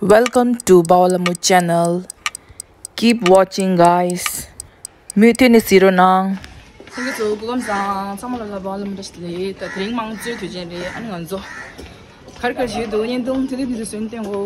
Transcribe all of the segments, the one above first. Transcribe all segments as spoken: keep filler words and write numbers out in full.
Welcome to Bao Lamu channel. Keep watching, guys. མུ་མཐུད་ནས་གཟིགས་རོགས་གནང་། ལྷན་རྒྱས་ཚོ་སྐུ་ཁམས་བཟང་། ཚང་མ་ལ་ལ་བ་ལ་མུ་འདྲ་ཞིག་ལས། ད་དེ་རིང་དམངས་གཙོའི་དུས་ཆེན་རེད། ཨ་ནི་ང་ཚོ་གར་གར་བཞུད་འདུག་བརྙན་ཐུང་དེ་འདྲ་དེ་ཚོ་གསན་བསྟན་གོ།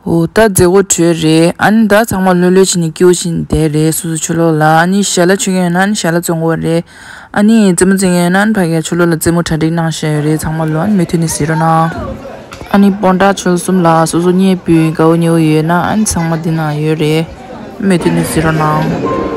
འོ་ད་མཛད་སྒོ་གྲོལ་རེད། ཨ་ནི་ད་ཚང་མ་ལྷོད་ལྷོད་བྱས་ནས་སྐྱིད་པོ་བྱས་ནས་བསྡད་རེད། སོ་སོ་ཕྱི་ལོགས་ལ། ཨ་ནི་ཞལ་ལག་མཆོད་མཁན་ཡོད་ན་ཨ་ནི་ཞལ་ལག་བཙོང་དགོས་རེད། ཨ་ནི་རྩེད་མོ་རྩེ་མཁན་ཡོད་ན་ཨ་ནི་ཕ་གིར་ཕྱི་ལོགས་ལ་རྩེད་མོ་གྲ་སྒྲིག་གནང་བཞག་ཡོད་རེད། ཚང་མ་ལོ་ཨ་ནི་མུ་མཐུད་ནས་གཟིགས་རོགས་གནང་། ཨ་ནི་སྤོན་ཊ་ཆོལ་གསུམ་ལ་སོ་སོ་གཉེན་སྤུན་དགའ་བོ་ཉེ་བོ་ཡོད་ན་ཨ་ནི་ཚང་མ་འདི་ན་ཡོད་རེད། མུ་མཐུད་ནས་གཟིགས་རོགས་གནང་།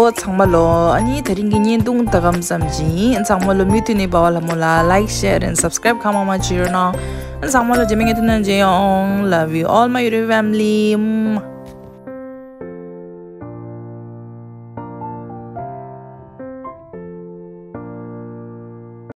ཨོ་ཚང་མ་ལོ། ཨ་ནི་དེ་རིང་གི་བརྙན་ཐུང་ད་གམ་ཙམ་ཞིག་ཡིན། ཚང་མ་ལོ་མུ་མཐུད་ནས་འབའ་བ་ལྷ་མོ་ལ་like, share and subscribe གང་མང་མང་བྱེད་རོགས་གནང་། ཚང་མ་ལོ་རྗེས་མའི་བརྙན་ཐུང་ནང་མཇལ་ཡོང་། Love you all my YouTube family.